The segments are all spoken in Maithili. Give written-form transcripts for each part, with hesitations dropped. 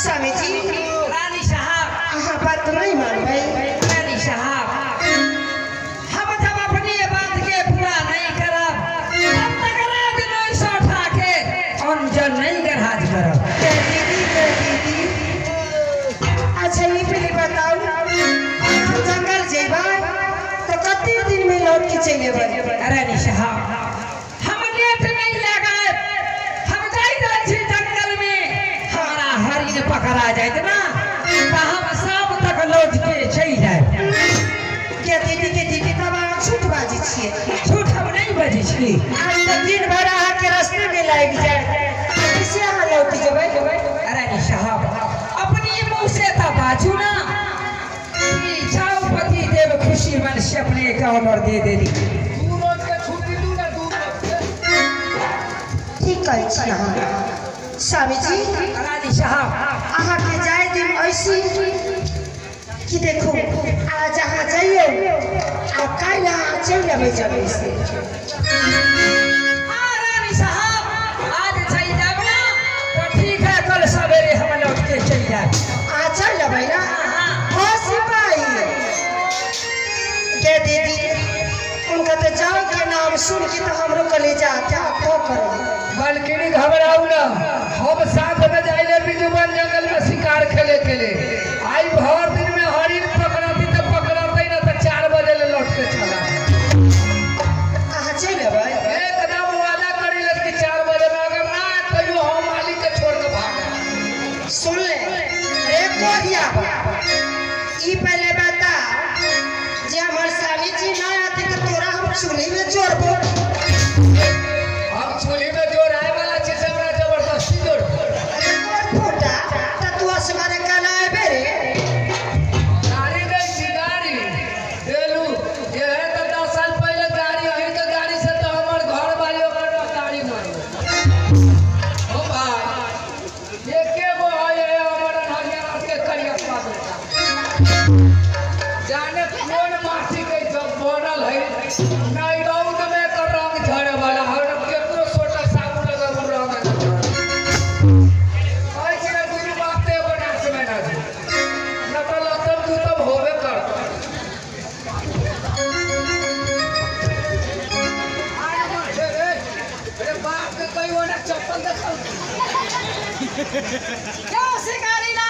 स्वामी जी, रानी साहब, अहाँ बात नहीं मानबै? रानी साहब, हम जब अपनी बात के पूरा नहीं करब तब तक राज नहीं सौठा के अंजन नहीं गरहाज करब। के दीदी, के दीदी, अच्छा ई पहले बताउ, अहाँ जंगल जेबै तो कते दिन में लौट के चलि एबै? रानी साहब, हम लेट नहीं लगाए, हम जाई रहल छी जंगल में, हमरा हरिण पकड़ा जायत ना तऽ हम शाम तक लौट के चलि जायब। के दीदी, के दीदी, तब अहाँ झूठ बाजै छियै। झूठ हम नहीं बजै छी। आज तऽ दिन भरि अहाँके रास्ते में लागि जायत, कैसे अहाँ लौट जेबै? रानी साहब, अपनी मुंह से तऽ बाजू ना कि जाओ पति देव खुशी मन से अपने के ऑर्डर दे देली। 2 रोज के छुट्टी दू ना, 2 रोज के। ठीक कहै छी अहाँ स्वामी जी। रानी साहब, अहाँके जाय दिन ऐसी कि देखू, आज अहाँ जइयौ आ काल्हि अहाँ चलि अबै जबै से। हाँ रानी साहब, आज चल जाब ना तो ठीक है, कल सवेरे हम लौट के चल जाब। अहाँ चलि अबै ना? हाँ सिपाही, के दीदी, उनका तो जाओ के नाम सुन के तो हमरो कलेजा क्या तो करो। मालकिनी, घबराऊ ना, हम साथ में जाइले बिजुबन जंगल में शिकार खेले के लिए। आई भर दिन में हरिण पकड़ती तो पकड़ते ना तो 4 बजे ले लौट के चला। अहाँ चलि अबै? एकदम वादा करी ले कि 4 बजे में अगर ना आए तो हम मालिक के छोड़ के भागे। सुन ले रे कोहिया, ई पहले बता जे हमर स्वामी जी ना आते तो तोरा हम चूल्ही में जोड़बो। हम चूल्ही में जोड़ आए वाला चीज हमरा जबरदस्ती जोड़। अरे तोर फूटा त तू असमारे काना आबे रे? गाड़ी दै छी, गाड़ी देलू ये है तो 10 साल पहले गाड़ी अहिर के गाड़ी से तो हमर घर वाली ओकर गाड़ी मारल। ओ भाई, एके गो है ये हमर अनहरिया रात के करिया बेटा, जाने कोन माटी के जब बनल है, नहीं रौद में एकर रंग झड़े वाला है, केकरो सोटा साबुन अगर उ रंग न झड़े। कहै छी ना, दुनू बाप ते एगो नाच में ना जी न तो लतम दुतम होबे करत। अरे रे, अरे बाप के कहीं ओना चप्पल देखल। क्यों शिकारी ना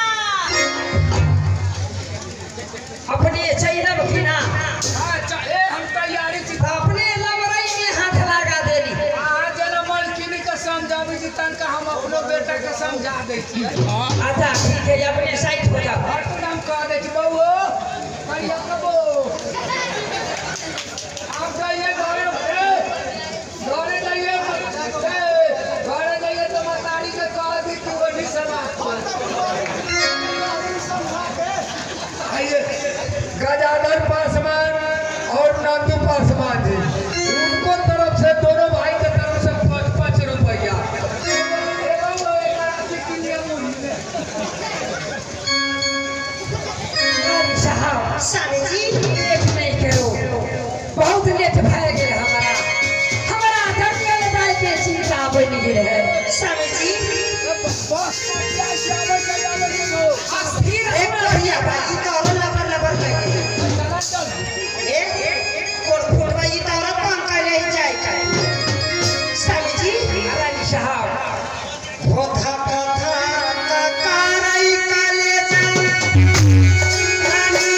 अपने चैनब की ना? अच्छा, ए हम तैयारी छी। अपने लबरई में हाथ लगा देली। अहाँ जेना मलकिनी के समझाबी छी तनका हम अपनो बेटा के समझा दै छियै। अच्छा ठीक है, अपने साइड हो जाओ। हर तो नाम कह दै छी, बौओ कहिया कबो आप जाइए घरे, ए, घरे जाइए, ए, घरे जाइए तो मतारी के कह दी कि वही समाज पर। आइए, गजाधर पासवान और नंदू पासवान जी, उनको तरफ से, दोनों भाई के तरफ से 5-5 रुपया। एगो एक आदमी के लिए मुड़ी में। रानी साहब, स्वामी जी, लेट नहीं करो, बहुत लेट भए गेल। हमारा हमारा जंगल जाय के चिंता बनि गेल है। स्वामी जी, बस से आबै छै, आबै छै गो। अस्थिर। एक कोहिया बा, ई तो औरो लबर लबर लगे। चला चल। ए कोर फुटवा, ई तो औरो तंग कैले ही जाय के। स्वामी जी, रानी साहब, होथा कथा कारई कलेजा रानी।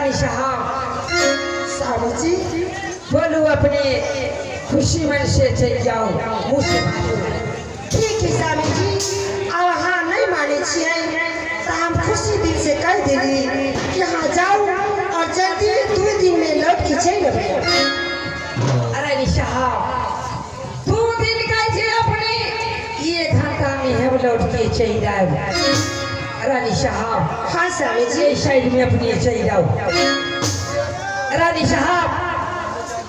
रानी साहब। स्वामी जी। बोलू, अपने खुशी मन से चलि जाओ, मुँह से बाजू। ठीक है स्वामी जी, अब अहाँ नहीं माने छियै तऽ हम खुशी दिल से कह देली कि अहाँ जाउ और जल्दी 2 दिन में लौट के चलि अबै। रानी साहब, 2 दिन कहै छै अपने, 1 घंटा में हम लौट के चलि जायब रानी साहब। हाँ स्वामी जी। ये साइड में अपने चलि जाओ रानी साहब।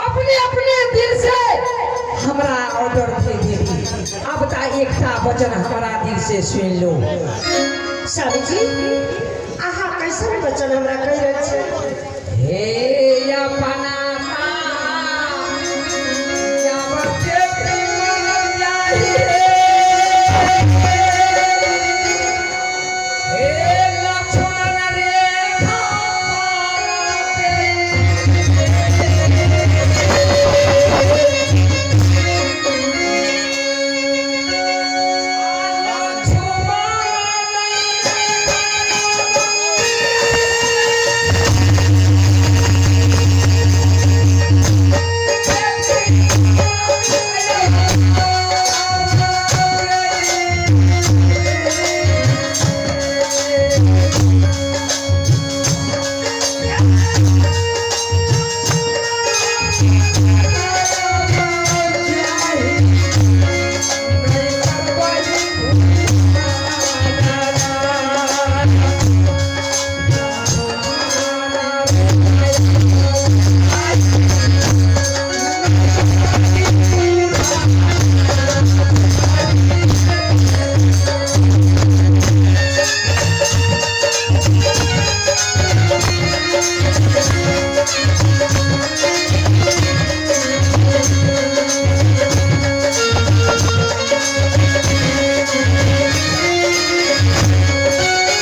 अपने अपने दिल से हमरा ऑर्डर दे देली। अब ता एकटा वचन हमारा दिल से सुन लो। स्वामी जी, अहाँ कैसन वचन हमरा कहि रहल छी? हे अपन